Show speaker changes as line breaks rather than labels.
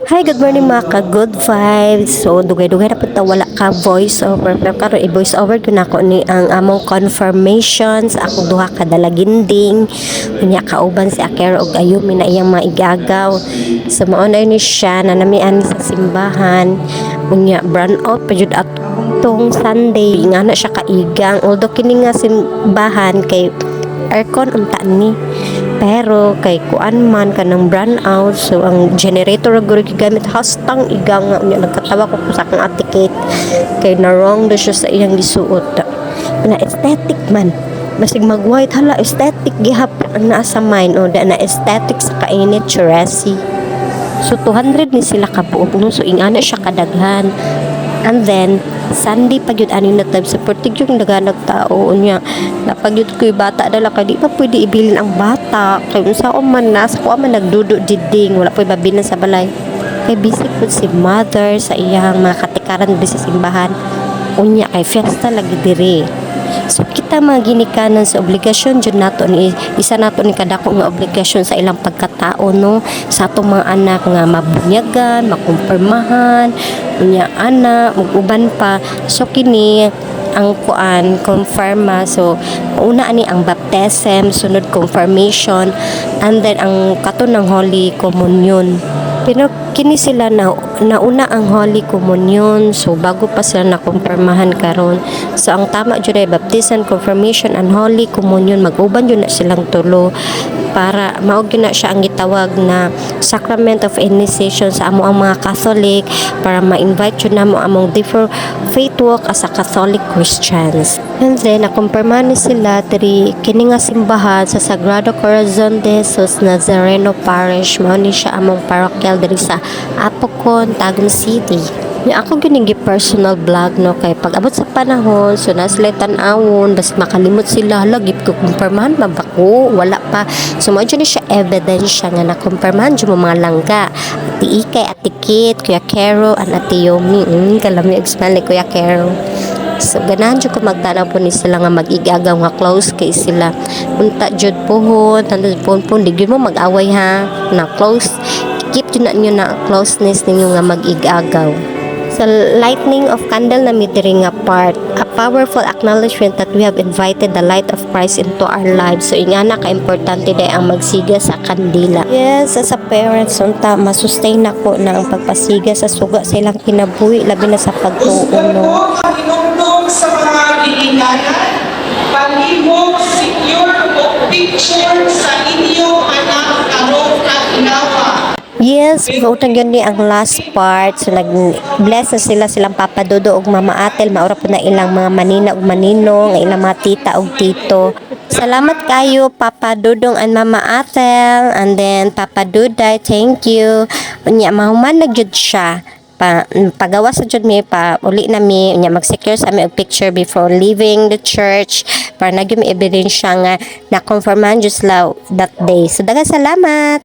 Hi, good morning, mga ka-good vibes. So, dugay-dugay na pud ta wala ka voice over. Pero karon i-voice over ko nako ni ang among confirmation sa akong duha ka dalaginding. Unya kauban si Akero ug Ayumi na iyang mga igagaw. So, mao na ni siya na namian sa simbahan. Unya brown out pa jud atong Sunday. Nga na siya kaigang. Although kini nga simbahan kay aircon unta ni. Pero kay kuan man kanang brown out, so ang generator ra guro gigamit, hastang igang nga. Unya nagkatawa ko sa akong Ate Kate kay na wrong do siya sa iyang gisuot na aesthetic man, basig mag white, hala, aesthetic gihapon ang naa sa mind o da na aesthetic sa kainit churesi. So 200 ni sila kabuok, no? So ingana siya kadaghan. And then Sunday pa gyud ani na time sa pertig yung daghanag tao. Unya napagyud ko'y bata dala kay di pa pwede ibilin ang bata kay unsa man nasa ko man nagdudo diding, wala po'y babinan sa balay kay busy pud si mother sa iyang mga katikaran diri sa simbahan. Unya kay fiesta lagi diri. So kita mga ginikanan, sa obligasyon jud nato ni, isa nato ni kadako nga obligasyon sa ilang pagkatao, no, sa atong mga anak nga mabunyagan, makumpirmahan, unya ana ug uban pa. So kini ang kuan, confirma. So una ani ang baptism, sunod confirmation, and then ang kato ng Holy Communion. Pero kini sila na nauna ang Holy Communion, so bago pa sila nakumpirmahan karon. So ang tama jud ay baptism, confirmation and Holy Communion, mag-uban jud na silang tulo para mao gyud na siya ang gitawag na sacrament of initiation sa amo ang mga Catholic para ma-invite jud namo among different faith walk as a Catholic Christians. And then nakumpirmahan ni sila diri kini nga simbahan sa Sagrado Corazon de Jesus Nazareno Parish. Mao ni siya among parokyal diri sa Apokon, Tagum City. Nya ako gyud personal vlog, no, kay pag abot sa panahon, so na sila tan-awon, bas makalimot sila, hala, gip ko kumpirmahan man ba ko, wala pa. So mao jud ni siya ebidensya nga nakumpirmahan jud mo, mga langga. Ate Ikay, Ate Kit, Kuya Kero, and Ate Yomi. Kalami og smile ni Kuya Kero. So ganahan jud ko magtanaw po ni sila nga mag-igagaw nga close kay sila. Unta jud pohon, tanto pohon pohon, di gyud mo mag-away ha, na close. Keep jud na ninyo na closeness ninyo nga mag-igagaw. Sa lightning of candle na mi diri nga part, a powerful acknowledgement that we have invited the light of Christ into our lives. So ingana ka-importante day ang magsiga sa kandila. Yes, as a parents, unta masustain nako na ang pagpasiga sa suga sa ilang kinabuhi, labi na sa pagtuo,
Gusto
no.
ko kahinumdom sa mga ginikanan, palihog secure og picture sa inyong anak karong adlaw.
Yes, mautang yun ni ang last part. So nag-bless na sila silang Papa Dodo ug Mama Atel, maura po na ilang mga manina ug maninong, ang ilang mga tita ug tito. Salamat kayo, Papa Dudong and Mama Atel, and then Papa Duday, thank you. Unya mahuman na jud siya. Pa, pagawa sa jud mi, pa uli na mi. Unya mag-secure sa mi og picture before leaving the church para na gyud mi ebidensya nga na-confirmahan jud sila that day. So daghang salamat.